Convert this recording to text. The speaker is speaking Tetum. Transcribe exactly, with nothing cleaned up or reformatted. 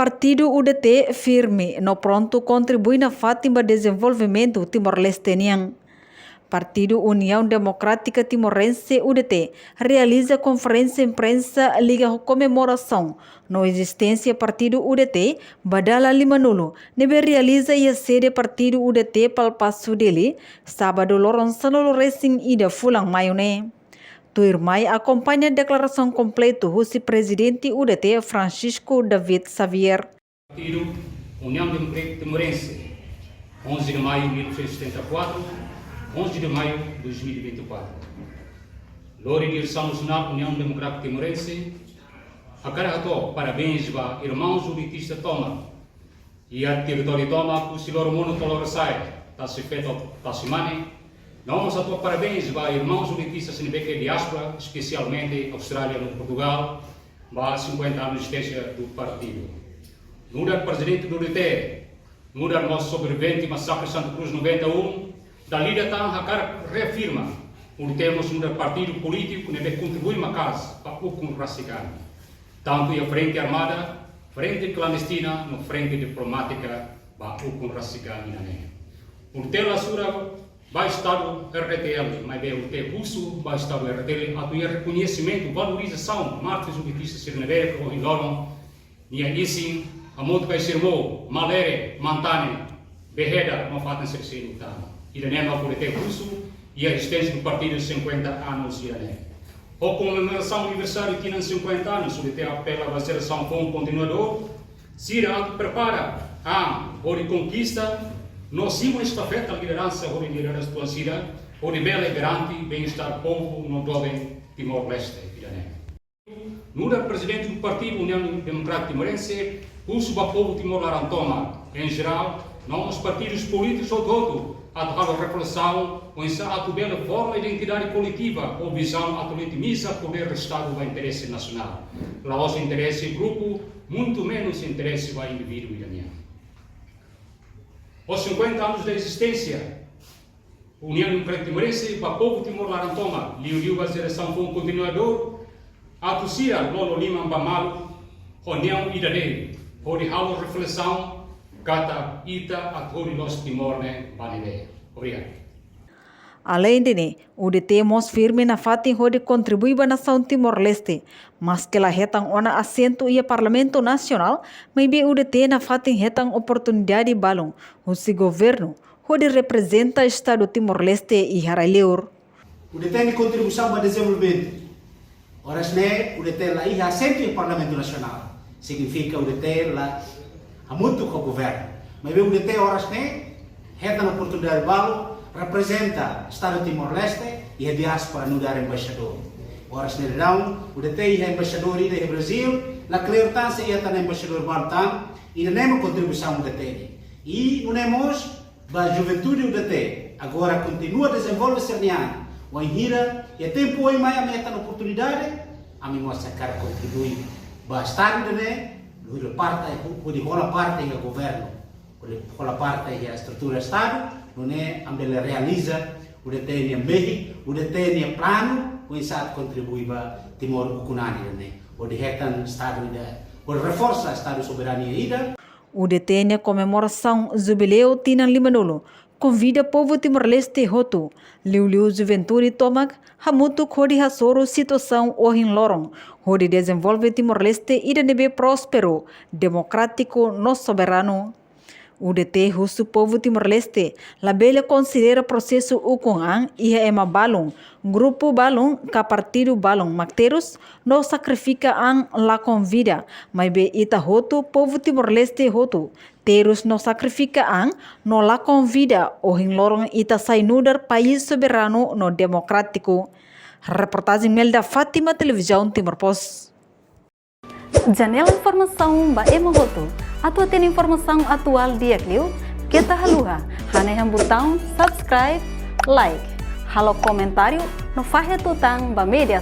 Partidu U D T firme no prontu kontribui nafatin ba dezenvolvimentu Timor-Leste nian. Partidu União Democrática Timorense, U D T, realiza konferénsia imprensa liga ho komemorasaun no ezisténsia partidu U D T ba dala limanulu, ne'ebé realiza iha sede partidu U D T Palpasu Dili, sábadu loron sanulu-resin-ida fulan Maiu ne'e. Tuirmai akompaña deklarasaun kompletu husi Prezidente U D T Francisco David Xavier. Partido União Democrática Timorense, onze de maio de mil novecentos e setenta e quatro, onze de maio de dois mil e vinte e quatro. Lori Diresaun Nasionál União Democrática Timorense hakarak hato'o parabéns ba irmaun U D Tista tomak iha territóriu tomak, husi Loromonu to'o Lorosa'e, Tasi Feto, Tasi Mane. No mós hato'o parabéns ba irmaun U D Tista sira ne'ebé iha diáspora, espesialmente Austrália no Portugal, ba cinquenta anos de existência do partido. Nu'udar Prezidente do U D T, nu'udar mós sobrevivente masakre Santa Cruz noventa e um, dala ida tan hakarak reafirma, U D T mós nu'udar partidu polítiku ne'ebé kontribui maka'as ba ukun rasik an, tantu iha frente armada, frente klandestina no frente diplomátika ba ukun rasik an ida-ne'e. U D T la sura ba Estadu R D T L, maibé U D T husu ba Estadu R D T L atu iha rekoñesimentu, valorizasaun mártires U D Tista sira ne'ebé ohin loron nia isin hamutuk ho sira-nia irmaun, Malere, Mantane, Beheda, no fatin sira seluk tan. Ida-ne'e mak U D T husu iha ezisténsia do partidu cinquenta anos ida-ne'e. Ho komemorasaun aniversáriu tinan cinquenta anos, U D T apela ba jerasaun foun kontinuadór sira atu prepara an hodi konkista no simu estafeta lideransa hodi lideransa tuan sira, hodi bele garante bem-estar povu no doben Timor-Leste ida-ne'e. Nu'udar Prezidente do Partido União Democrática Timorense, husu ba povu Timor laran tomak, em geral, no mós partidus polítikus hotu-hotu, atu halo reflesaun oinsá atu bele forma identidade koletiva ho vizaun atu legitimiza podér Estadu ba interese nasionál, la'ós interese grupu, muito menos interese ba indivíduu ida nian. Ho cinquenta anos de existência, União Democrática Timorense, ba povu Timor laran tomak, liuliu ba jerasaun foun kontinuadór, atu sira lolo liman ba malu ho neon ida de'it, hodi halo reflesaun katak ita atu hodi la'ós Timor ne'e ba ne'ebé. Obrigadu. Alende ne'e, U D T mós firme nafatin hodi kontribui ba nasaun Timor-Leste, maske la hetan ona asentu iha Parlamentu Nasionál, maibé U D T nafatin hetan oportunidade balun husi governu hodi reprezenta Estadu Timor-Leste iha rai-liur. U D T nia kontribuisaun ba dezenvolvimentu. Oras ne'e U D T la iha asentu iha Parlamentu Nasionál. Signifika U D T la hamutuk ho governu. Maibé U D T oras ne'e hetan oportunidade balu reprezenta Estadu Timor-Leste iha diáspora nu'udar embaixadór. Oras ne'e daudaun U D T iha embaixadór ida iha Brazíl, la kleur tan se iha tan embaixadór balu tan, ida-ne'e mak kontribuisaun U D T nian. I nune'e mós ba juventude U D T, agora kontinua dezenvolve sira-nia an. Wainhira iha tempu oin mai ami hetan oportunidade, ami mós hakarak kontribui ba Estadu ida-ne'e, hodi parte, hodi hola parte iha governu, hodi hola parte iha estrutura Estadu, nune'e ami bele realiza U D T nia mehi, U D T nia planu, oinsá atu kontribui ba Timor ukun an ida-ne'e, hodi hetan Estadu ida, hodi reforsa Estadu soberania ida. U D T nia komemorasaun jubileu tinan limanulu konvida povu Timor-Leste hotu, liuliu juventude tomak, hamutuk hodi hasoru situasaun ohin loron, hodi dezenvolve Timor-Leste ida ne'ebé prósperu, demokrátiku no soberanu. U D T husu povu Timor-Leste labele konsidera prosesu ukun an iha ema balun, grupu balun ka partidu balun mak terus no sakrifika an lakon vida, maibé ita hotu, povu Timor-Leste hotu, terus no sakrifika an no lakon vida ohin loron ita sai nu'udar país soberanu no demokrátiku. Reportajen Melda Fátima, Televizaun Timor Post. Janela informasaun ba ema hotu. Atu hatene informasaun atuál di'ak liu, keta haluha hanehan butaun subscribe, like, halo komentáriu no fahe tutan ba média